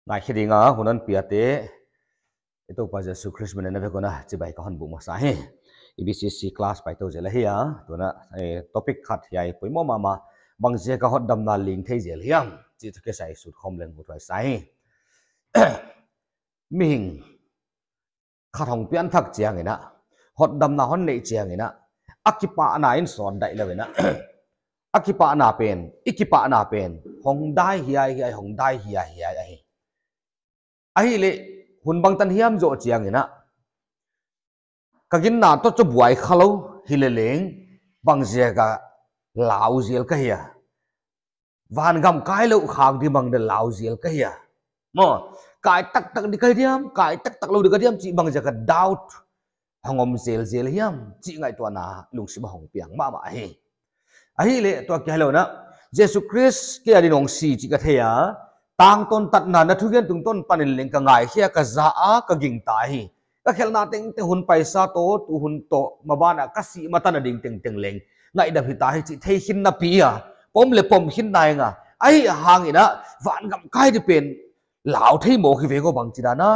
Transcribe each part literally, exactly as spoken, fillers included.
Ngaikhe dinga hun hon piate, i Toupa Jesu Khrist min in na vek un a chibai ka hon buk masa hi. I B C C class pai tou zel ahi a, tuna, eh, topic khat hiai poimoh mahmah, bangziaka hotdamna ling thei zel hiam chih toh kisai sut khawm leng uthuai sa hi. Mihing khat hong pianthak chiangin a, hotdamna hon neih chiangin a, a kipahna in sawt daih lou in a, a kipahna pen, i kipahna pen hong dai hiaihiai, hong dai hiaihiai ahi. Ahihleh hun bangtan hiam zoh chiangin a, ka ginna toh chu buai khalou hileleng, bangziaka lau zel ka hia? Vangam kai louh khak di bang dia lau zel ka hia? Maw, kai taktak di ka hi diam, kai taktak lou di ka hi diam chih bangziaka doubt hong om zelzel hiam chih ngaihtuahna lungsim a hong piang mahmah ahi. Ahihleh tua kia hilou in a, Jesu Khrist kei adin hong si chih ka thei a, tangtawn tatna na thugen tungtawn panin leng ka ngaikhia, ka za a, ka gingta hi. Ka khelhna tengteng, hun paisa toh, tu hun toh, maban a ka sih matan a ding tengteng leng ngaihdam hita hi chih thei khin napi a, pom leh pom khin nai nga. Ahihhangin a, vangam kai di pen lau thei mawk hi ve aw, bangchidan a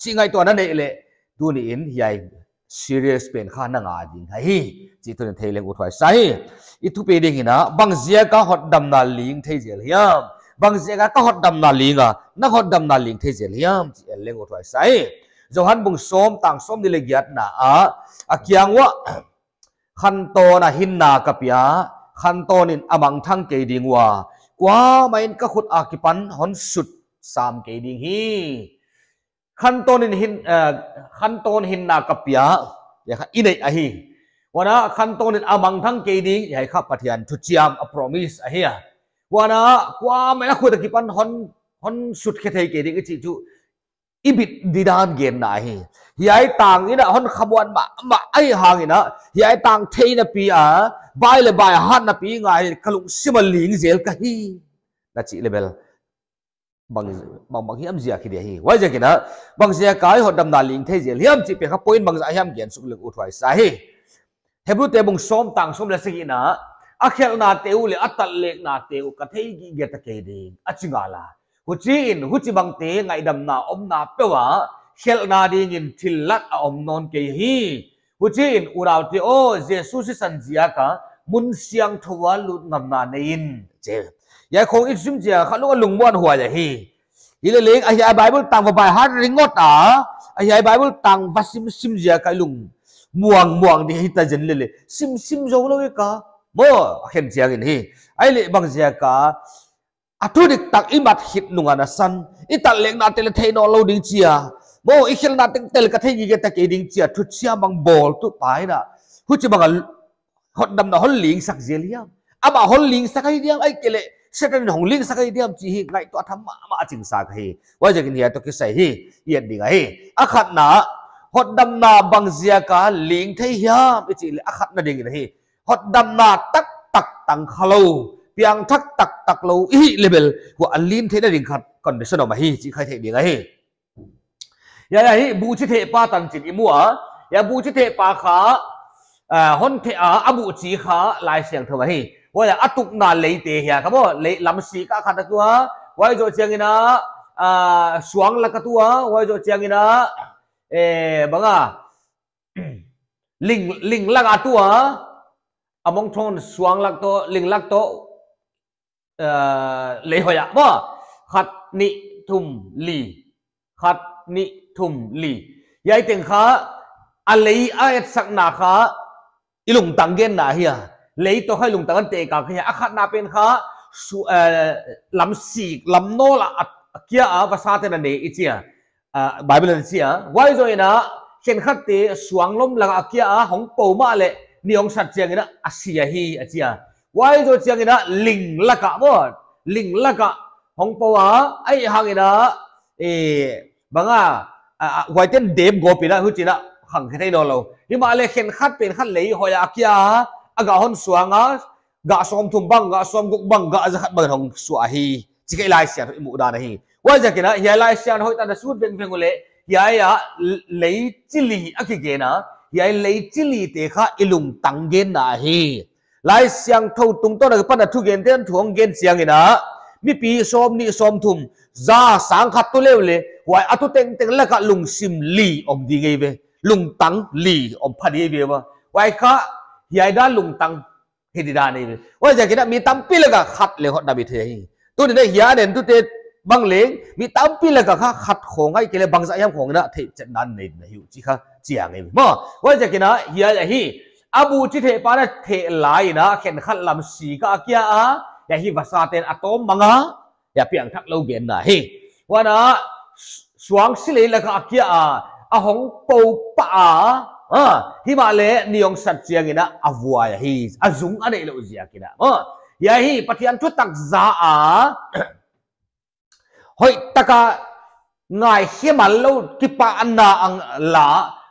chih ngaihtuahna neih leh, tuni in hiai serious pen kha na ngah ding ahi chih tuni thei leng uthuai sa hi. I thupi dingin a, bangziaka hotdamna ling thei zel hiam? Bangziaka ka hotdamna ling a, na hotdamna ling thei zel hiam chih en leng uthuai sa hi. Johan bung sawm tang sawmnih leh giatna ah, a kiang uah, Khantawn a hinna ka pia, khantawnin a mangthang kei ding ua, kuamah in ka khut akipan hon sut sam kei ding hi. Khantawn in hin, eh, khantawn hinna ka pia, hiai kha i neih ahi. Huan a, khantawnin a mangthang kei ding, hiai kha Pathian thuchiam, a promise ahi a. Huan a, kuamah in a khut akipan hon, hon sut khe thei kei ding i chih chu, i bit didan genna ahi. Hiai tang in a hon khamuan mahmah ahihhangin a, hiai tang thei napi a, bai leh bai hat napi ngai ka lungsim a ling zel ka hi, na chih leh bel, bang, bang, bang hiam ziak hi dia hi. Huaiziakin a, bangziaka i hotdamna ling thei zel hiam chih pen kha point bangzah hiam gen suk leng uthuai sa hi. Hebrute bung sawm tang sawm leh sagihna ah, a khelhnate uh leh a tatleknate uh ka thei gige ta kei ding, a chi ngal a. Huchiin, huchibangte ngaihdamna omna peuh ah, khelhna dingin thillat a om nawn kei hi. Huchiin, unaute aw, Jesu sisan ziaka mun siangthou a lut ngamna nei in, chi. Hiai khong i sim ziak a kha lung a lungmuanhuai ahi. Hileleng, a hiai Bible tang va baihat ringot a, a hiai Bible tang va simsim ziaka i lung muangmuang di hita zen lele. Simsim zou lou i ka. Maw, a khen chiangin hi. Ahihleh bangziaka, a thu diktak i mat khit nung a nasan, i tatleknate leh thei nawn lou ding chia, maw, i khelhna tengteng leh ka thei gige ta kei ding chia thuchiam bang bawltu pa in a, huchibang a hotdamna hon lingsak zel hiam? Amah hon lingsak ahi diam, ahihkeileh Setan in hong lingsak ahi diam chih hi ngaihtuah tham mahmah a chingsa ka hi. Huaiziakin hiai toh kisai hi i et ding ahi. A khatna, hotdamna bangziaka ling thei hiam i chih leh, a khatna dingin hi, hotdamna taktak tang khalou, piangthak taktak lou i hih leh bel, huai a ling theihna ding khat condition om ahi chih kha i theih ding ahi. Hiai, hiai hi buhchi thehpa tanchin i mu a. Hiai buhchi thehpa kha, ah, hon theh a, a buhchi kha Laisiangthou ahi. Huai a tukna leite hiai kha maw, lei lamsik a khat a tu a. Huai zoh chiangin a, ah, suang lak a tu a. Huai zoh chiangin a, eh, bang a, ling, ling lak a tu a. A mong thon suang lak toh, ling lak toh, eh, lei hoih ah maw. Khat, nih, thum, li. Khat, nih, thum, li. Hiai teng kha, a lei a etsakna kha, i lungtang genna ahi a. Lei toh kha i lungtang a teh kha hi a. A khatna pen kha, su, eh, lamsik, lamnawl a, a kia a, vasate'n a ne i chi a. Ah, Bible in a chi a. Huai zoh in a, khenkhatte suang lom lak a kia a, hong pou mahleh, ni hong sat chiangin a, a si ahi, a chi a. Huai zoh chiangin a, ling lak ah maw, ling lak ah hong pou a, ahihhangin a, eh, bang a, a, a, huaite'n dep gawp in a, huchi'n a, khang khe thei nawn lou. Himahleh khenkhat pen khat lei hoih a kia a, a gah hon suang a, gah sawmthum bang, gah sawmguk bang, gah zakhat bang hong suah ahi. Chih kha Laisiangthou i muhdan ahi. Huaiziakin a, hiai Laisiangthou hoihtak a sut vengveng uleh, hiai a, lei chi li a kigen a, hiai lei chi lite kha i lungtang genna ahi. Laisiangthou tungtawn a kipan a thugente'n thu hong gen chiangin a, mipi sawmnih sawmthum, za sang khat tu leu le, huai a tu tengteng laka lungsim li om di ngei ve. Lungtang li om pha di ve ua. Huai kha, hiai dan lungtang hi di dan ei ve. Huaiziakin a mi tampi laka khat le hotdam i thei hi. Tuni'n a hiai a entute bang leng, mi tampi laka kha khat khong ahihkeileh bangzah hiam khong in a theihchet dan nei na hi uh chih kha chiang ei ve. Maw, huaiziakin a hiai ahi. A bu chi thehpa'n a theh lai in a khenkhat lam sik ah a kia a, hiai hi vasate'n a tawm mang a, hiai piangthak lou genna hi. Huan a, suangsi lei laka a kia a, a hong pou pah a, a, himahleh ni hong sat chiangin a, a vuai ahi, a zung a neih louh ziakin a. A, hiai hi Pathian thutak za a, hoihtaka ngaikhe man lou kipahna a la,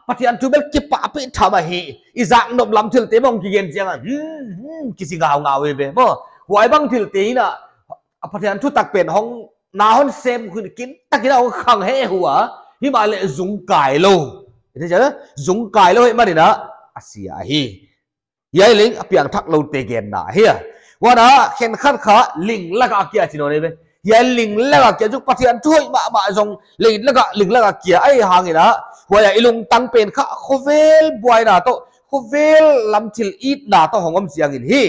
Pathian thu bel kipahpih tham ahi, i zak nop lam thilte bang kigen chiang a, hmm, hmm, kichi ngaungau ei ve. Maw, huai bang thilte in a, a Pathian thutak pen hong, na hon sem hun kintakin a hong khang heh ua, himahleh zung kai lou. I thei chiang a, zung kai lou ahihmanin a, a sia ahi. Hiai leng a piangthak loute genna ahi a. Huan a khenkhat kha ling laka a kia chi nawn ei ve. Hiai ling laka a kia chu Pathian thu hoih mahmah zong ling laka, ling laka a kia ahihhangin a, huai a i lungtang pen kha khovel buaina toh, khovel lam thil itna toh hong om chiangin hi,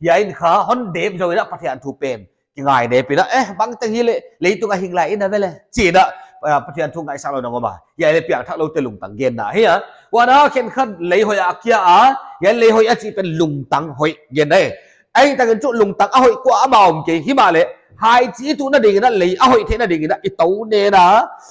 hiai in kha hon dep zou in a Pathian thu pen kingai nep in a, eh, bangteng hileh leitung a hing lai in a ve le, chi in a, ah, Pathian thu ngaihsak lou in a om a. Hiai leh piangthak loute lungtang genna ahi a. Huan a khenkhat lei hoih a kia a, hiai lei hoih a chih pen lungtang hoih genna ahi. Ahihtakin chu lungtang a hoih kuamah om kei, himahleh hai chi i tuhna dingin a, lei a hoih theihna dingin a, i tou nen a,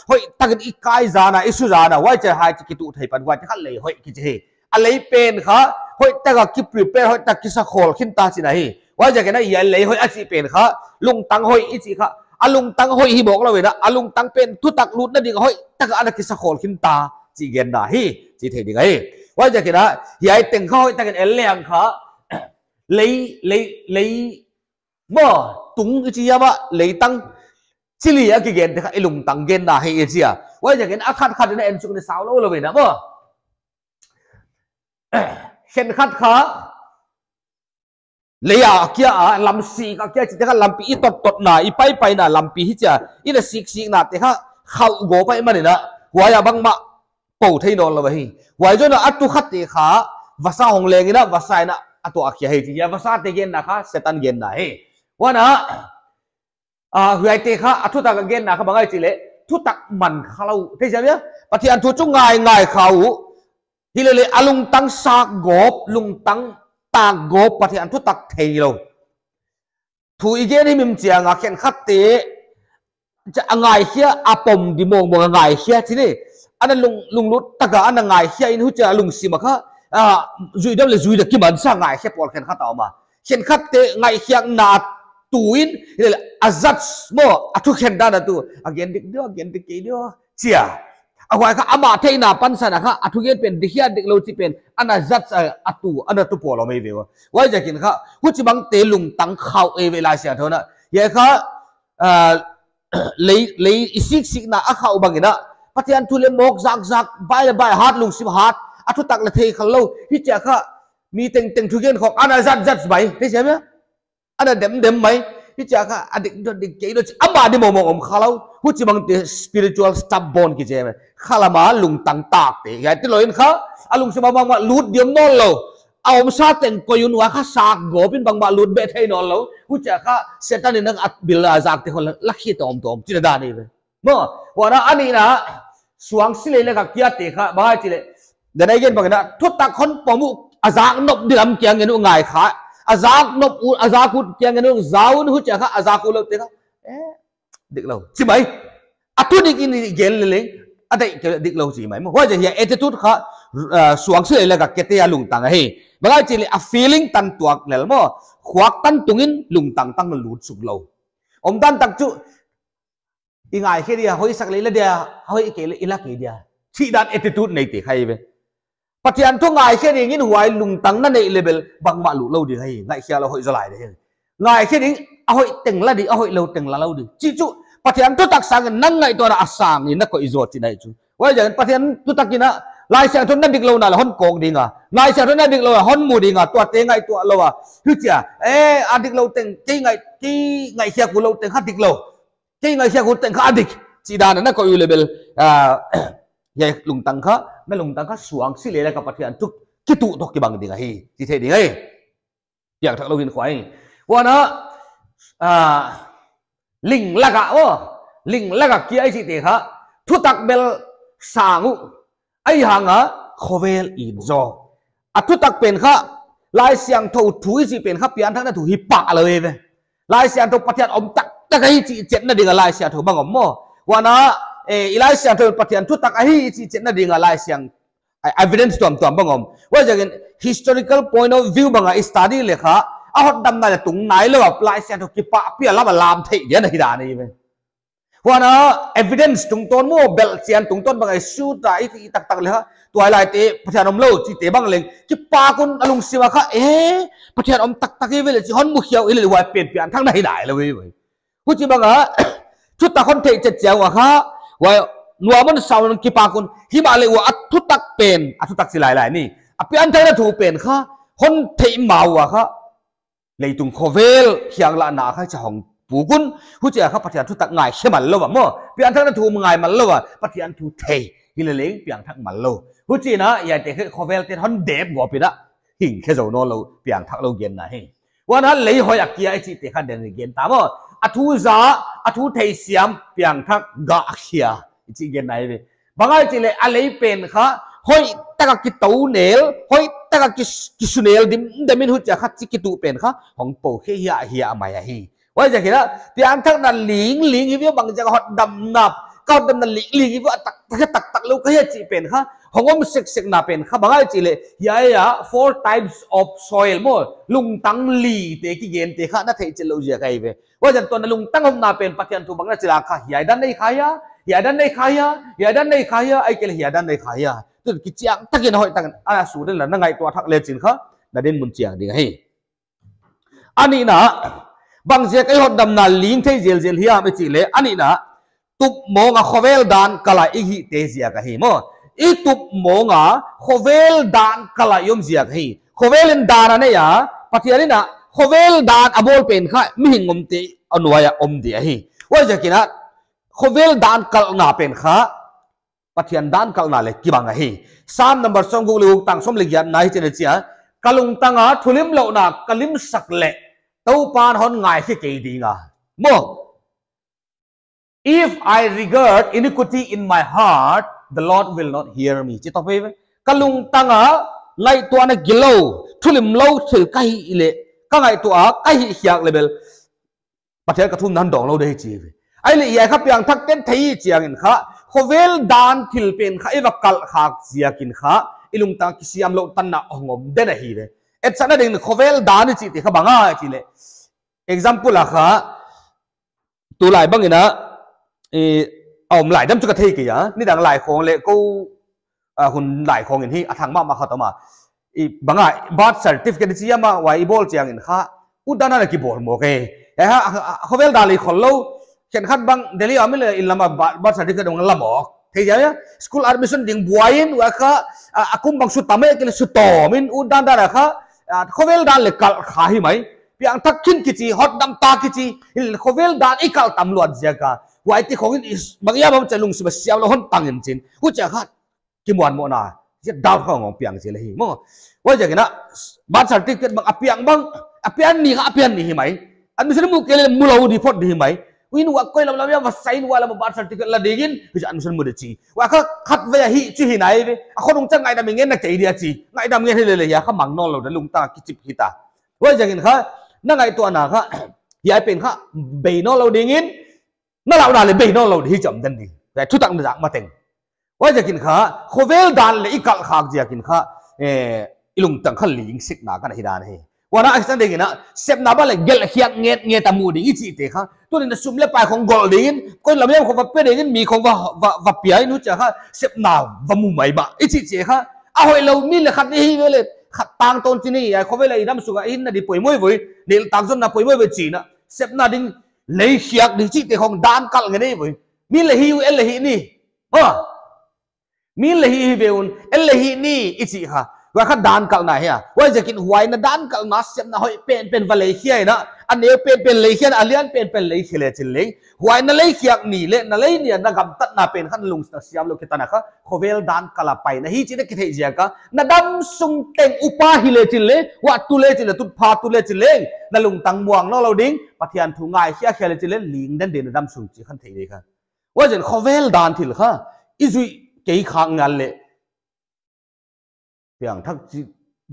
hoihtakin i kai zan a, i su zan a, huai chiah hai chi kituh thei pan, huai chiah kha lei hoih kichi hi. A lei pen kha, hoihtaka kiprepare, hoihtaka kisakhawl khin ta chihna hi. Huaiziakin a hiai lei hoih a chih pen kha, lungtang hoih i chih kha, a lungtang hoih hi mawk lou in a, a lungtang pen thutak lutna ding hoihtaka ana kisakhawl khin ta chih genna hi, chi thei ding ahi. Huaiziakin a, hiai teng kha hoihtaka en leng kha, lei, lei, lei, maw, tung i chi hiam a, leitang, chi li a kigente kha i lungtang genna hi i chi a. Huaiziakin a khat khat in a en suk ni sau lou lou in a maw. Khenkhat kha, lei a kia a, lam sik a kia chihte kha lampi i tot totna, i pai paina lampi hi chia, i na sik siknate kha khauh gawp ahihmanin a, huai a bangmah pou thei nawn lou ahi. Huai zoh in a a tu khate kha, vasa hong leng in a, vasa in a, a tuah khia hi chi a, vasate genna kha, Setan genna hi. Huan a, ah, huaite kha, a thutak a genna kha bang ahi chih leh, thutak man kha lou. Thei chiang a, Pathian thu chu ngai ngai kha uh. Hilele a lungtang sak gawp, lungtang tak gawp, Pathian thutak thei lou. Thu i gen himhim chiang a khenkhatte, cha a ngaikhia a pom di mawngmawng a ngaikhia chih ni. Ana lung, lunglut taka ana ngaikhia in huchia a lungsim a kha, ah, zuidam leh zuida kimansa ngaikhia pawl khenkhat a om a. Khenkhatte ngaihkhiakna tu in, hilele a zat maw, a thukhen dan a tu, a gen dik diam, a gen dik kei diam, chia. A huai kha amah theihna pansan a kha, a thugen pen dik hia dik lou chih pen, ana zat a, a tu, ana tu pawl om ei ve ua. Huaiziakin kha, huchibangte lungtang khauh ei ve Laisiangthou in a. Hiai kha, ah, lei, lei i siksikna a khauh bangin a, Pathian thu leh mawk zakzak, bai leh bai hat, lungsim hat, a thutak leh thei kha lou, hichia kha, mi tengteng thugen khawng, ana zat zat mai, thei chiang a. Ana dem dem mai, hichia kha, a dik dot dik kei dot, amah di mawngmawng om kha lou, huchibangte spiritual stubborn kichi mai. Khalam a lungtang takte, hiai ti lou in kha, a lungsim a bangmah lut diam nawn lou. A omsa teng koih un huai kha sak gawp in bangmah lut beh thei nawn lou. Huchia kha, Setan in a bil a zakte khong la, la khi tawm tawm, chihna dan ei ve. Maw, huan a nihna, suangsi lei laka kiate kha, bang ahi chih leh. Dan a i gen bangin a, thutak hon pom uh, a zak nop di lam kiang ngen uh ngai kha. A zak nop uh, a zak ut kiang ngen uh za un huchia kha, a zak ut loute kha. Eh, dik lou. Chi mai. A tu dik in i gen leleng, a deih kei dik lou chi mai maw. Huaiziak hiai attitude kha, ah, suangsi lei laka kiate a lungtang ahi. Bang ahi chih leh a feeling tan tuak lel maw. Khuak tan tungin lungtang tang lut suk lou. Om dan tak chu, i ngaikhe dia, hoihsak leh i la dia, hoih kei leh i la kei dia. Chih dan attitude neite kha ei ve. Pathian thu ngaikhe dingin huai lungtang na neih leh bel bangmah lut lou ding ahi, ngaihkhia lou hoih zaw lai ding ahi. Ngaikhe ding, a hoih teng la ding, a hoih lou teng la lou ding. Chih chu, Pathian thutak sangin nang ngaihtuahna a sangin na koih zaw chihna ahi chu. Huaiziakin Pathian thutak in a, Laisiangthou in a diklouhna leh hon kawk ding a, Laisiangthou in a diklouhna leh hon mu ding a, tuate ngaihtuah lou a. Huchia, eh, a diklou teng, kei ngaih, kei ngaihkhiak uh lou teng kha diklou, kei ngaihkhiak uh teng kha a dik, chih dan a na koih uh leh bel, ah, hiai lungtang kha, na lungtang kha suangsi leh laka Pathian thu kituh toh kibang ding ahi, chi thei ding ahi. Piangthak lou hinkhua hi. Huan a, ah, ling laka, oh, ling laka kia i chihte kha, thutak bel sang uh, ahihhang a khovel it zaw. A thutak pen kha, Laisiangthou thu i chih pen kha pianthakna thu hi pah lou eive. Laisiangthou Pathian om taktak ahi chih chetna ding a Laisiangthou bang om maw. Huan a, eh, i Laisiangthou Pathian thutak ahi chih chetna ding a Laisiang, eh, evidence tuamtuam bang om. Huaiziakin historical point of view bang a i study leh kha, a hotdamna leh tung nailou a Laisiangthou kipahpih a lam a lam theih dia na hi dan eive. Huan a evidence tungtawn maw, belhchian tungtawn bang a i sut a i, i taktak leh kha, tuailaite Pathian omlou chihte bang leng kipak un a lungsim a kha, eh, Pathian om taktak eive leh chi hon mukhia uh i leh huai pen pianthakna hi nailou eive. Huchibang a, thutak hon theih chet chiang ua kha, huai nuam un sam un kipak un, himahleh ua a thutak pen, a thutak chi lailai ni, a pianthakna thu pen kha hon theih ma ua kha, leitung khovel hiang lak na kha cha hong puk un, huchia kha Pathian thutak ngai khe man lou a maw, pianthakna thu ngai man lou a, Pathian thu thei hi leh leng piangthak man lou. Huchiin a, hiaite kha khovel ten hon dep gawp in a, hing khe zou nawnlou, piangthak lou genna hi. Huan a lei hoih a kia i chihte kha den gen ta maw. A thu za, a thu theisiam, piangthak gah khia, i chih genna hi ve. Bang ahia chih leh a lei pen kha, hoihtaka kitou nel, hoihtaka ki, kisu nel dimdem in huchia kha chi kituh pen kha, hong pou khe hiahhiah mai ahi. Huaiziakin a, piangthakna lingling hi ve bang ziak a hotdamna, ka hotdamna lingling hi ve a taktak, taktak lou ka hi a chih pen kha, hong om seksekna pen kha, bang ahia chih leh, hiai a four types of soil maw, lungtang lite kigente kha na theih chet lou ziak ahi ve. Huaiziakin tua na lungtang omna pen Pathian thu bang na chih lak kha, hiai dan nei kha hia, hiai dan nei kha hia, hiai dan nei kha hia, ahihkeileh hiai dan nei kha hia. Tun kichiang takin hoihtakin, a su den la na ngaihtuah thak lechin kha, na dinmun chiang ding ahi. A nihna, bang ziak a i hotdamna ling thei zelzel hiam i chih leh, a nihna, tup mawng a khovel dan kal a i hihte ziak ahi maw. I tup mawng a khovel dan kal a i om ziak ahi. Khovel in dan a nei a, Pathian in a khovel dan a bawl pen kha mihing omte a nuai a om di ahi. Huaiziakin a khovel dan kalhna pen kha Pathian dan kalhna leh kibang ahi. Psalm number sawmguk leh guk tang sawm leh giatna hichi'n a chi a, ka lungtang a thulimlouhna ka limsak leh, Toupa'n hon ngaikhe kei ding a. Maw. If I regard iniquity in my heart, the Lord will not hear me. Chi toh pe ve. Ka lungtang a ngaihtuahna gilou, thulimlou thil ka hih leh, ka ngaihtuah a ka hihkhiak leh bel, Pathian ka thumna hon dawng lou di hi chi ve. Ahihleh hiai kha piangthakte'n thei chiangin kha, khovel dan thil pen kha i va kalh khak ziakin kha, i lungtang kisiamlouh tanna hong om den ahi ve. Etsakna dingin khovel dan i chihte kha bang ahia chih leh, example a kha, tulai bangin a, i, a om lai dam chu ka thei kei a, nidang lai khawng leh kou, a, hun lai khawngin hi a thang mahmah khat om a. I, bang a, birth certificate i chi hiam a, huai i bawl chiangin kha, utdandan a kibawl mawk e. E ha, a, a, khovel dan leh khol lou, khenkhat bang Delhi a om leh inn lam a birth, birth certificate hong la mawk. Thei hia, school admission ding buai in, huai kha, a, a kum bang su tam e, kile su tawm in, utdandan a kha, a, khovel dan leh kalh kha hi mai. Piangthak khin kichi, hotdam ta kichi, hileh khovel dan i kalh tam luat ziak a. Huaite khawngin i, bang hiam a om chia lungsim a siamlouh hon tang in chin. Huchia kha, kimuanmohna, zia doubt kha hong piang zel hi maw. Huaiziakin a, birth certificate bang a piang bang, a pian ni kha a pian ni hi mai. Admission mu kei leh mu lou di phot di hi mai. Huin huai koi lam lam hiam va sai in huai lam a birth certificate la dingin, huchia admission mu di chi. Huai kha khatvei a hih chu hi nai ve. A khonung chia ngaihdam i ngen na kei dia chi. Ngaihdam ngen hi lele hia kha mang nawnlou di lungtang a kichip hi ta. Huaiziakin kha, na ngaihtuahna kha, hiai pen kha, bei nawnlou dingin, na lauhna leh bei nawnlou di hi cham den di. Huai thutak na zak mateng. Huaiziakin kha, khovel dan leh i kalh khak ziakin kha, eh, i lungtang kha lingsikna ka na hi dan hi. Huan a, a hi sang dingin a, sepna bang leh gelh khiak ngetnget a mu ding i chihte kha. Tunin a sum leh pai khawng gol dingin, koi lam hiam khawng va pe dingin, mi khawng va, va, va pia in huchia kha, sepna va mu mai ba. I chih chi kha, a hoihlou mi leh khat i hi ve leh, khat tangtawn chi ni, a khovel a i dam sung a i hinna di poimoh voi, nilh tangzonna poimoh voi chihna. Sepna ding, lei khiak ding chihte khawng dan kalh ngen ei voi. Mi leh hi u, ei leh hi ni. Ha. Mi leh hih hi ve un, ei leh hih ni i chih kha. Huai kha dan kalhna hi a. Huaiziakin huai na dan kalhna sepna hoih penpen va lei khia in a, a neu penpen lei khia in a, a lian penpen lei khia lechin leng, huai na lei khiak ni leh na lei ni a na gamtatna pen kha na lungtang siamlouh kitan a kha khovel dan kalh a paina hi chih na kitheih ziak a, na damsung teng upa hi lechin leng, huai tu lechin leng, tutphah tu lechin leng, na lungtang muang nawnlou ding, Pathian thu ngaikhia khia lechin leng, ling den ding na damsung chih kha thei ding kha. Huaiziakin khovel dan thil kha i zuih kei kha ngal leh, piangthak chih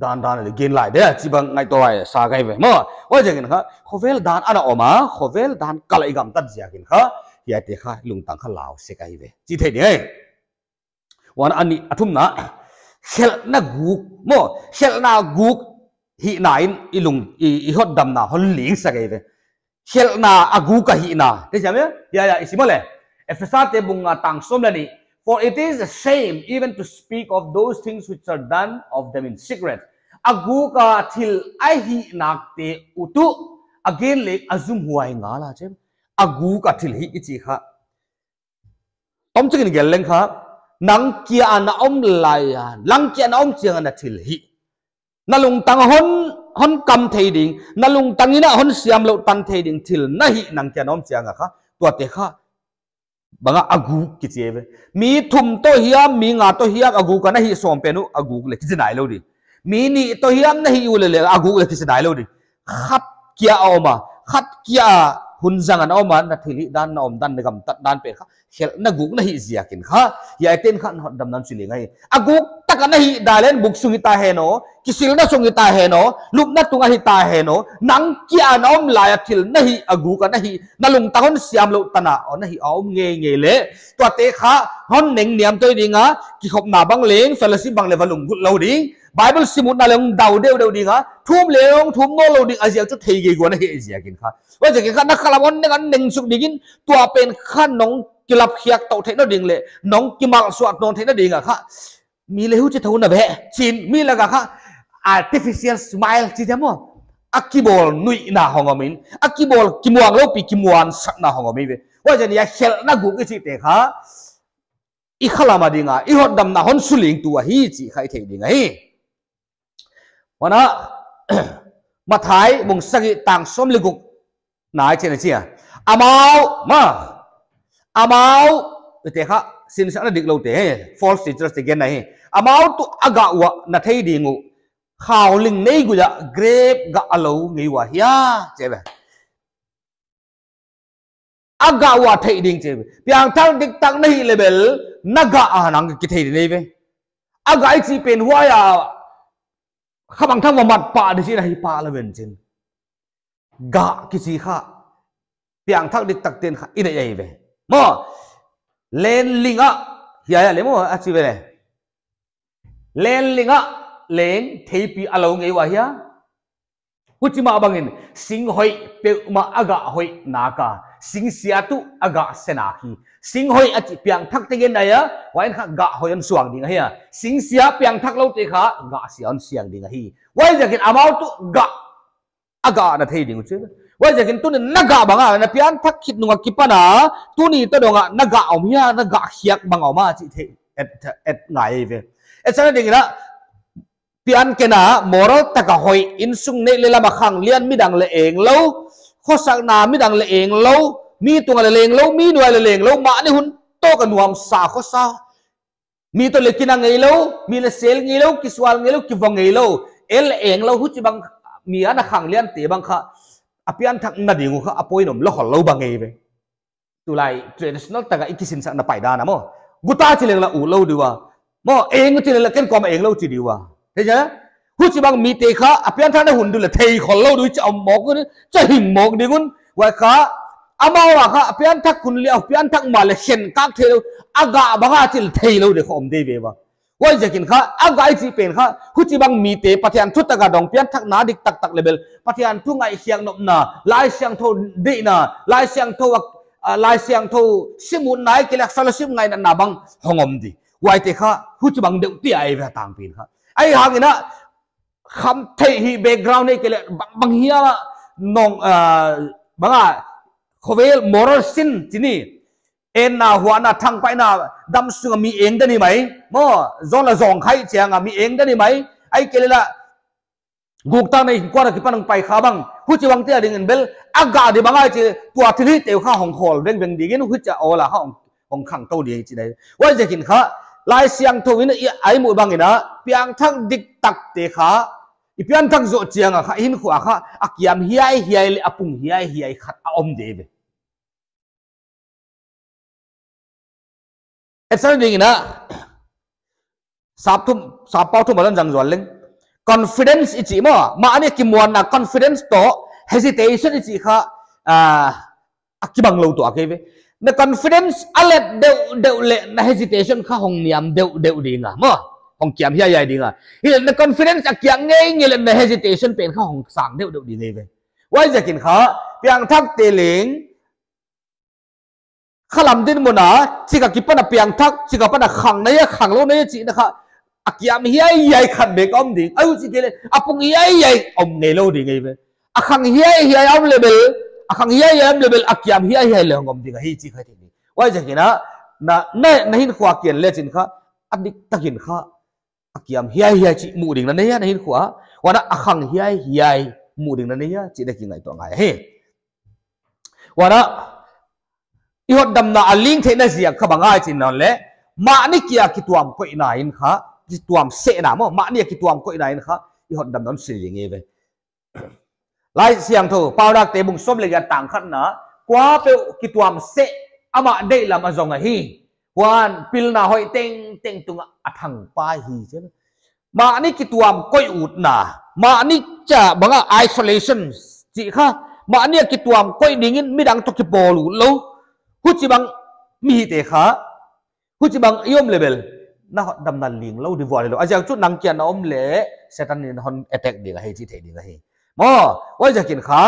dan dan leh gen lai de, chibang ngaihtuah sa ka hi ve maw. Huaiziakin kha khovel dan ana om a, khovel dan kalh i gamtat ziakin kha, hiaite kha lungtang kha lau sek ahi ve, chi thei ding ahi. Huan a nih, a thumna, khelhna guk maw, khelhna guk hihna in i lung, i, i hotdamna hon lingsak ahi ve. Khelhna a guk a hihna. Te siam e? Ya, ya, i sim leh. Ephesa te bung nga tang sawm leh nih. For it is a shame even to speak of those things which are done of them in secret. A guk a thil a hih nakte uh tuh a gen leng a zumhuai ngal a chi. A guk a thil hih i chih kha. Tomchik in gen leng kha, nang kia a na om lai a, nang kia a na om chiang a na thil hih. Na lungtang hon, hon kam thei ding, na lungtang in a hon siamlouh tan thei ding thil na hih nang kia a na om chiang a kha, tuate kha bang a a guk kichi ve. Mi thum toh hiam, mi nga toh hiam, a guk a na hih sawm pen uh, a guk leh kichi nailou ding. Mi nih toh hiam na hih uleh leh, a guk leh kichi nailou ding. Khat kia a om a, khat kia a hun zang a na om a, na thil hih dan, na om dan, na gamtat dan pen kha, khelhna guk na hih ziakin kha, hiaite'n kha na hotdamna hon suling ahi. A guk tak a na hih dan leng buk sung hita hen aw, kisilna sung hita hen aw, lupna tung a hita hen aw, nang kia a na om lai a thil na hih, a guk a na hih, na lungtang hon siamlouh tan a, aw na hih a om ngeingei leh, tuate kha, hon neng niam toh ding a, kikhopna bang leng, fellowship bang leng va lunggulh lou ding, Bible sim utna leng dau deuhdeuh ding a, thum leng thum nawnlou ding a ziak chu thei gige na hih ziakin kha. Huaiziakin kha na khalam hon neng, hon neng suk dingin, tua pen kha nong kilap khiak tou theihna ding leh, nong kimalsuah nawn theihna ding a kha. Mi leh huchi thou na ve, chin, mi lak a kha artificial smile chi diam aw. A kibawl nuihna hong om in, a kibawl kimuanglou pi kimuansakna hong om hi ve. Huaiziakin a khelhna guk i chihte kha, i khalam a ding a, i hotdamna hon sulingtu ahi chih kha i thei ding ahi. Huan a, Mathai bung sagih tang sawm leh guk na i chih na chia. Amau, maw. Amau, te kha, sinsakna dikloute, false teachers te genna hi. Amau tuh a gah uah na thei ding uh. Khauling nei gui a grape gah a lou ngei ua hia, chi ve. A gah uah thei ding chi. Piangthak diktak na hih leh bel, na gah a nang kithei ding ahi ve. A gah i chih pen huai a, kha bang thang va mat pah di chihna hi pah lou ven chin. Gah kichi kha, piangthak diktak te'n kha i neih ahi ve. Maw, len ling ah, hiai ah leng maw, a chi ve leh. Len ling ah leng theipi a lou ngei ua hia. Huchi mah bangin, sing hoih peuhmah a gah hoih nak a, sing sia tuh a gah sia nak hi. Sing hoih a chih piangthak te genna ahi a, huai in kha gah hoih hon suak ding ahi a. Sing sia piangthakloute kha gah sia hon siang ding ahi. Huaiziakin amau tuh gah a gah na thei ding uh chi. Huaiziakin tuni'n na gah bang a, na piangthak khit nung akipan a, tuni tawdong a na gah om hia, na gah khiak bang om a chih thei, et, et ngai ve. Etsakna ding in a, pian ken a, moral tak a hoih, innsung neih leh lam a khanglian midang leh englou, khosakna midang leh englou, mi tung a leh lenglou, mi nuai leh lenglou, mahni hun tawk a nuamsa khosa, mi toh leh kina ngeilou, mi leh sel ngeilou, kisual ngeilou, kivaw ngeilou, el englou, huchibang mi ana khangliante bang kha, a pianthakna ding uh kha, a poimoh lou khollou bang ahi ve. Tulai traditional tak a i kisinsakna pai dan a maw. Guta chi leng leh utlou di ua. Maw, eng chi leng leh ken kuamah englou chi di ua. Thei chia? Huchibang mite kha, a pianthakna hun di leh thei khollou di uh chia om mawk un, chia hing mawk ding un. Huai kha, amau a kha, a pianthak hun leh, a pianthak mah leh khenkak theilou, a gah bang a chih theilou di kha om di ve ua. Huaiziakin kha, a gah i chih pen kha, huchibang mite Pathian thu tak a dong pianthakna diktaktak leh bel, Pathian thu ngaihkhiak nopna, Laisiangthou deihna, Laisiangthou a, a, Laisiangthou sim utna ahihkeileh fellowship ngainatna bang hong om di. Huaite kha, huchibang deuh tia ei ve tangpi in kha. Ahihhangin a, khamtheih hi background ahihkeileh bang, bang hiam a, nong, a, bang a, khovel moral sin chi ni. Enna, huahna, thangpaihna, dam sunga mi eng den hi mai. Maw, zon la zong kha chianga mi eng den hi mai. Ahihkeileh guktakna innkuan akipan hong pai kha bang, huchibangte adingin bel, a gah di bang ahi chih, tua thilhih teuh kha hong khawl vengveng dingin, huchia awl a kha hong, hong khangtou ding chih ahi. Huaiziakin kha, Laisiangthou in i, a i muh bangin a, piangthak diktakte kha, i pianthak zoh chianga kha, i hinkhua kha, a kiam hiaihiai leh a pung hiaihiai khat a om di ve. Etsan dingin a, sap thum, sap pau thum a zang zual leng. Confidence i chih maw, mahni a kimuanna confidence toh, hesitation i chih kha, ah, a kibang lou tuak ahi ve. Na confidence a let deuhdeuh leh na hesitation kha hong niam deuhdeuh ding a, maw. Hong kiam hiaihiai ding a. Hileh na confidence a kiak ngeingei leh na hesitation pen kha hong sang deuhdeuh ding ahi ve. Huaiziakin kha, piangthakte leng, khalam dinmun a, chik akipan a piangthak, chik akipan a khang na hia, khanglou na hia chihna kha, a kiam hiaihiai khat bek om ding. Ahi chih kei leh, a pung hiaihiai om ngeilou ding ahi ve. A khang hiaihiai om leh bel, a khang hiaihiai om leh bel, a kiam hiaihiai leng om ding ahi chih kha thei ding. Huaiziakin a, na, na, na hinkhua kiang lechin kha, a diktakin kha, a kiam hiaihiai chih muh ding na nei hia na hinkhua. Huan a khang hiaihiai muh ding na nei hia chih na kingaihtuah ngai hi. Huan a i hotdamna a ling theihna ziak kha bang ahi chih nawn leh, mahni kia kituam koihna in kha, kituam sehna maw, mahni a kituam koihna in kha, i hotdamna hon sil ding ahi ve. Laisiangthou, Paunakte bung sawm leh giat tang khatna, kuapeuh kituam seh amah deihlam a zong ahi. Huan pilna hoih tengteng tunga a thangpai hi chi. Mahni kituam koih utna, mahni chia banga isolation chih kha, mahni a kituam koih dingin midang toh kipawl utlou. Huchibang mihite kha, huchibang i om leh bel, na hotdamna ling lou di vual hilou. A ziak chu nang kia na om leh, Setan in hon attack ding ahi chih thei ding ahi. Maw, huaiziakin kha,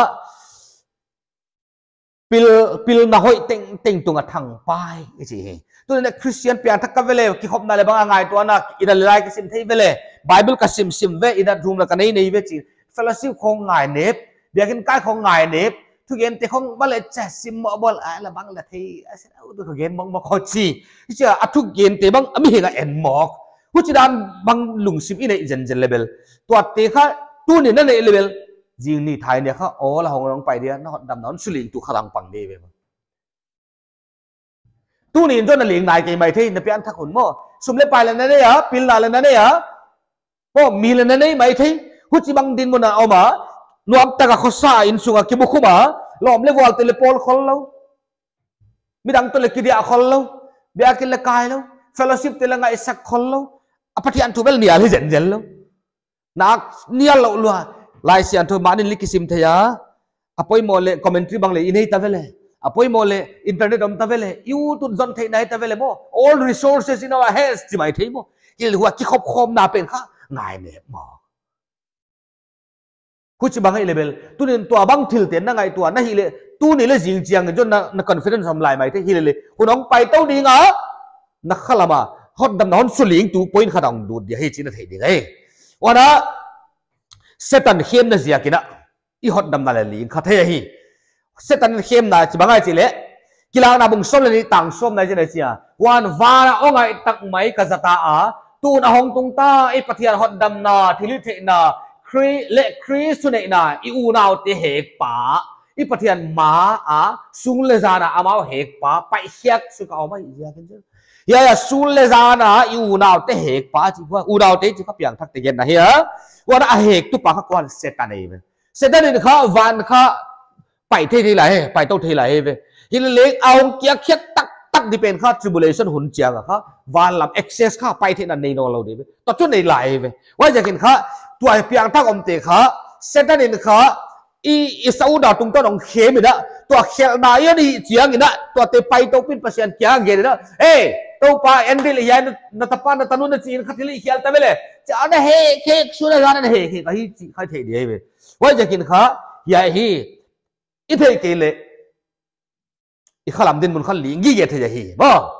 pil, pilna hoih tengteng tunga thangpai i chi hi. Tuni'n Christian piangthak ka ve leh, kikhopna leh bang a ngaihtuahna, i na leh lai kisim thei ve leh, Bible ka simsim ve, i na room la ka neinei ve chi. Fellowship khong ngainep, biakin kai khong ngainep, thugente khong bang leh chia sim mawk bawl, a la bang la thei, a se au tu ka gen mawkmawk kho chi. Chia a thugente bang a mihing a en mawk. Huchidan bang lungsim i neih zenzen leh bel. Tuate kha tuni'n na neih leh bel. Zing ni thai ni kha, awl a hong hong pai dia, na hotdamna hon suling tu kha lang pang di ve. Tuni'n zong na ling nai kei maithei, na piangthak hun maw. Sum leh pai leh na nei a, pilna leh na nei a. Maw, mi leh na nei maithei. Huchibang dinmun a om a. Nuamtaka khosa insunga kibukhum a. Lawm leh vualte leh pawl khollou. Midang toh leh kidiah khollou. Biakin leh kailou. Fellowship te leh ngaihsak khollou. A Pathian thu bel nial hi zenzen lou. Nak nial lou lua. Laisiangthou mahni in leng kisim thei a. A poimoh leh commentary bang leh i nei ta ve leh. A poimoh leh internet om ta ve leh. YouTube zon theihna hi ta ve leh maw. All resources in our hands chi maithei maw. Hileh huai kikhopkhawmna pen kha ngainep maw. Huchibang ahi leh bel. Tuni'n tuabang thilte na ngaihtuah na hih leh. Tuni leh zing chiang zong na, na confidence om lai maithei hileh leh. Hun hong pai tou ding a. Na khalam a. Hotdamna hon suling tu point khat hong dut dia hi chih na thei ding ahi. Huan a Setan khemna ziakin a, i hotdamna leh ling kha thei ahi. Setan khemna chih bang ahi chih leh, Kilakna bung sawm leh nih tang sawmna ah hichi'n a chi a. Huan van a hong ngaih tak mai ka zat a, tun a hong tung ta, i Pathian hotdamna, thilhihtheihna, Khri-, leh Khrist thuneihna, i unaute hekpa, i Pathian ma a, sung leh zan a amau hekpa, paihkhiak suk a om ahi ziakin. Hiai a sung leh zan a i unaute hekpa chih kua, unaute chih kha piangthakte genna hi a. Huan a hektupa kha kua, Setan ahi ve. Setan in kha van kha pai thei thei lai hi, pai tou thei lai hi ve. Hileh leng a hong kiakkhiat taktak di pen kha tribulation hun chiang a kha van lam access kha pai theihna nei nawnlou di ve. Tua chu nei lai hi ve. Huaiziakin kha tua piangthak omte kha Setan in kha i, i sa unaute tungtawn hong khem in a, tua khelhna i hon hih chiangin a, tuate pai tou pin Pathian kiang gen in a. Ei, Toupa, en di leh hiai na, na tapa na tanu na chi in kha thil i khial ta ve leh. Chia na hekhek, sung leh zan na hekhek ahi chih kha thei di ahi ve. Huaiziakin kha, hiai hi, i theih kei leh, i khalam dinmun kha ling gige thei ahi maw.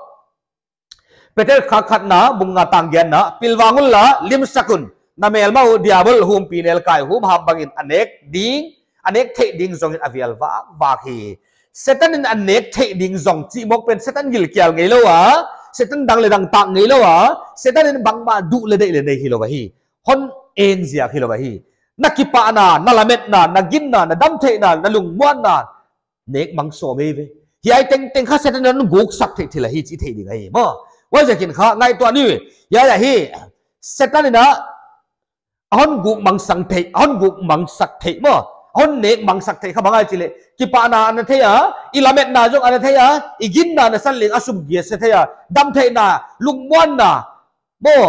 Peter khatna, bung nga tang giatna, pilvang unla, limsak un, na melma uh Diabol humpinelkai humham bangin a nek ding, a nek theih ding zongin a vial vakvak hi. Satan in a nek theih ding zong chih mawk pen Satan gilkial ngeilou a, Satan dang leh dang tak ngeilou a, Satan in bangmah duh leh deih leh nei hilou ahi. Hon en ziak hilou ahi. Na kipahna, na lametna, na ginna, na damtheihna, na lungmuanna, nek mang sawm eive. Hiai tengteng kha Satan in hon guksak theih thil ahi chih theih ding ahi maw. Huaiziakin kha ngaihtuah ni. Hiai ahi. Satan in a hon guk mangsak theih, hon guk mangsak theih maw. Hon nek mangsak theih kha bang ahia chih leh, kipahna ana thei a, i lametna zong ana thei a, i ginna nasan leng a sum giat se thei a, damtheihna, lungmuanna maw,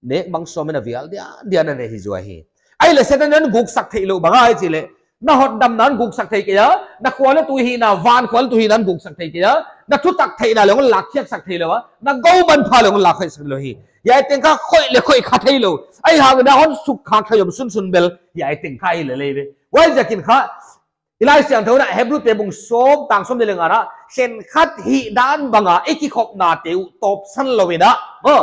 nek mang sawm in a vial dian dian a nei hi zaw hi. Ahihleh Satan in hon guksak theih louh bang ahia chih leh, na hotdamna hon guksak thei kei a, na khua leh tui hihna, van khua leh tui hihna hon guksak thei kei a, na thutak theihna leng hon lakkhiaksak theilou a, na gou manpha leng hon lakkhiaksak theilou hi. Hiai teng kha khoih leh khoih kha theilou. Ahihhangin a hon sukkhak thei om sunsun bel hiai teng kha hi lel eive. Huaiziakin kha i Laisiangthou in a Hebrute bung sawm tang sawmnih leh nga ah, khenkhat hihdan bang a i kikhopnate uh tawpsan lou in a, maw,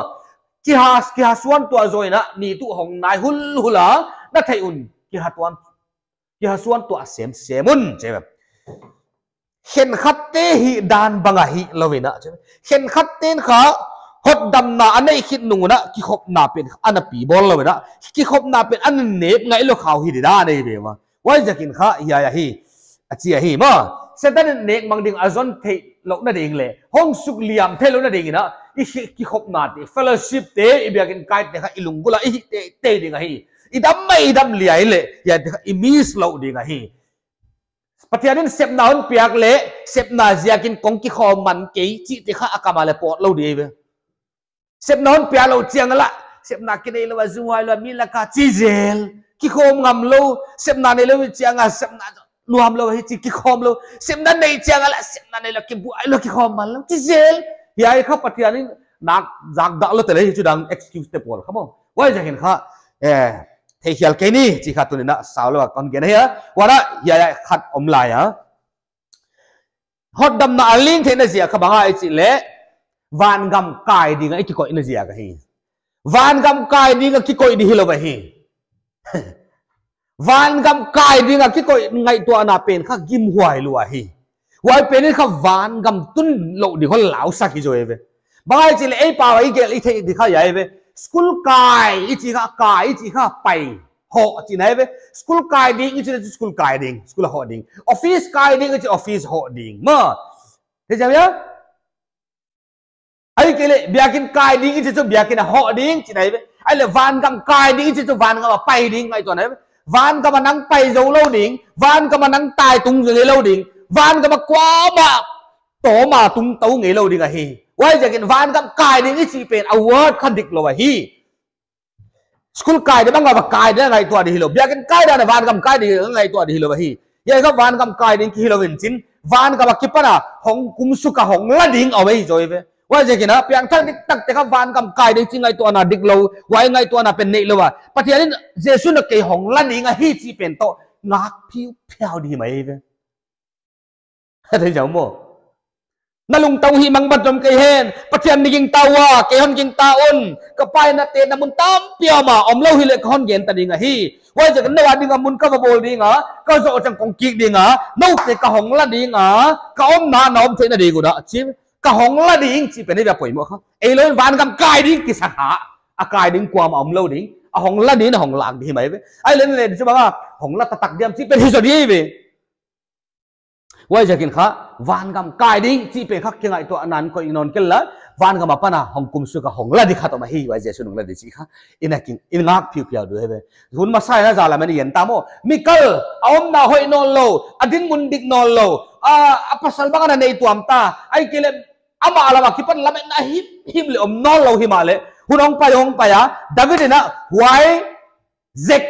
kihas, kihasuan tuah zaw in a, ni tuh hong nai hulhul a, na theih un, kihatuan, kihasuan tuah semsem un, chi ve. Khenkhatte hihdan bang a hilou in a, chi ve. Khenkhatte'n kha hotdamna a neih khit nung un a, kikhopna pen ana pi bawl lou in a, kikhopna pen ana nep ngeilou kha uh hi didan eive maw. Huaiziakin kha hiai ahi, a chi ahi maw. Satan in nek mang ding a zon theih louhna ding leh hong sukliam theih louhna dingin a, i khi-, kikhopnate, fellowship te, i biakin kaite kha i lunggulh a i hih teitei ding ahi. I dam mai, i dam liai leh hiaite kha i miss lou ding ahi. Pathian in sepna hon piak leh, sepna ziakin kong kikhawm man kei chihte kha a kam ah leng pawt lou ding eive. Sepna hon piak louh chiang a lah, sepna kinei lou a, zu huai lou a, mi lak a chi zel, kikhawm ngam lou. Sepna nei lou chiang a, sepna nuam lou hi chi kikhawm lou. Sepna nei chiang a lah, sepna nei lou kibuai lou, kikhawm man lou, chi zel. Hiai kha Pathian in nak zak dah lou te leh hi chu dang excuse te pawl kha maw. Huaiziakin kha, eh, theikhial kei ni chih kha tuni'n a sau lou a kon gen ahi a. Huan a hiai khat om lai a. Hotdamna a ling theihna ziak kha bang ahia chih leh, vangam kai ding a i kikoihna ziak ahi. Vangam kai ding a kikoih di hilou ahi. Vangam kai ding a kikoih ngaihtuahna pen kha gimhuai lua hi. Huai pen in kha vangam tun louh ding hon lausak hi zaw eive. Bang ahia chih leh ei pau a i gelh i theih di kha hiai ve. School kai i chih kha, kai i chih kha pai hoh chihna eive. School kai ding i chih leh school kai ding, school hoh ding. Office kai ding i chih office hoh ding. Maw. Thei ziak hia? Ahihkeileh biakin kai ding i chih chu biakin a hoh ding chihna eive. Ahihleh vangam kai ding i chih chu vangam a pai ding ngaihtuahna eive. Vangam a nang pai zou lou ding, vangam a nang tai tung zou lou ding, vangam a kuamah tawm a tung tou ngeilou ding ahi. Huaiziakin vangam kai ding i chih pen a word kha diklou ahi. School kai di bang a va kai di ngaihtuah di hilou. Biakin kai dan a vangam kai di ngaihtuah di hilou ahi. Hiai kha vangam kai ding ki hilou in chin. Vangam a kipan a hong kumsuk a hong la ding a om hi zaw eive. Huaiziakin a piangthak diktakte kha vangam kai ding chih ngaihtuahna diklou. Huai ngaihtuahna pen neilou a. Pathian in Jesu in kei hong la ding ahi chih pen toh ngak phiuphiau di mai eive. Thei ziau maw. Na lungtang uh hih mang bat zom kei hen. Pathian na gingta ua, kei hon gingta un. Ka Pa in a tetna mun tampi a om a, omlou hileh ka hon gen ta ding ahi. Huaiziakin nou a ding a mun ka va bawl ding a, ka zoh chiang kong kik ding a, noute ka hong la ding a, ka omna na om theihna ding un a chi. Ka hong la ding chih pen hi ve a poimoh kha. Eilou in vangam kai ding kisa kha. A kai ding kuamah omlou ding. A hong la ding, a hong lak ding hi mai ve. Ahihleh leh chu bang a hong la taktak diam chih pen hi zaw di ve. Huaiziakin kha, vangam kai ding chih pen kha kingaihtuahna in koih nawn kei la, vangam apan a hong kumsuk a hong la di khat om ahi, huai Jesu in hong la di chih kha, i na kin, i ngak phiuphiau di eive. Hun masa in a za lam in i en ta maw. Mikal, a omna hoih nawnlou, a dinmun dik nawnlou, a, a pasal bang ana nei tuam ta, ahihkeileh amah lam a kipan lametna himhim leh om nawnlou himahleh, hun hong pai hong pai a, David in a, huai, zek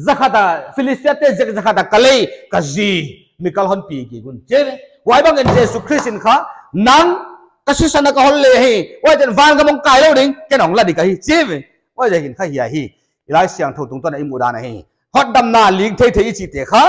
zakhat a, Philistia te zek zakhat a ka lei, ka zi, Mikal hon pi kik un chi ve. Huai bangin Jesu Khrist in kha, nang ka sisan a ka hon lei hi, huai ten vangam hong kai lou ding, ken hong la di ka hi chi ve. Huaiziakin kha hiai hi, i Laisiangthou tungtawn a i muhdan ahi. Hotdamna ling theithei i chihte kha,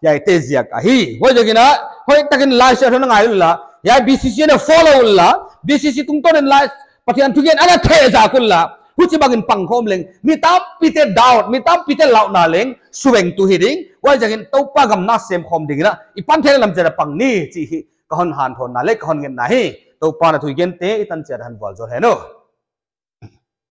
hiaite ziak ahi. Huaiziakin a, hoihtakin Laisiangthou na ngai un la, hiai B C C na follow un la, B C C tungtawn in Lai, Pathian thugen ana thei zak un la, huchibangin pang khawm leng, mi tampite doubt, mi tampite lauhna leng, suveng tuh hi ding, Huaiziakin Toupa gam na semkhawm dingin i pan theihna lam chiat a pang ni chih hi ka hon hanthawnna leh ka hon ngetna hi. Toupa'n a thu i gente i tan chiat a hon vualzawl hen aw.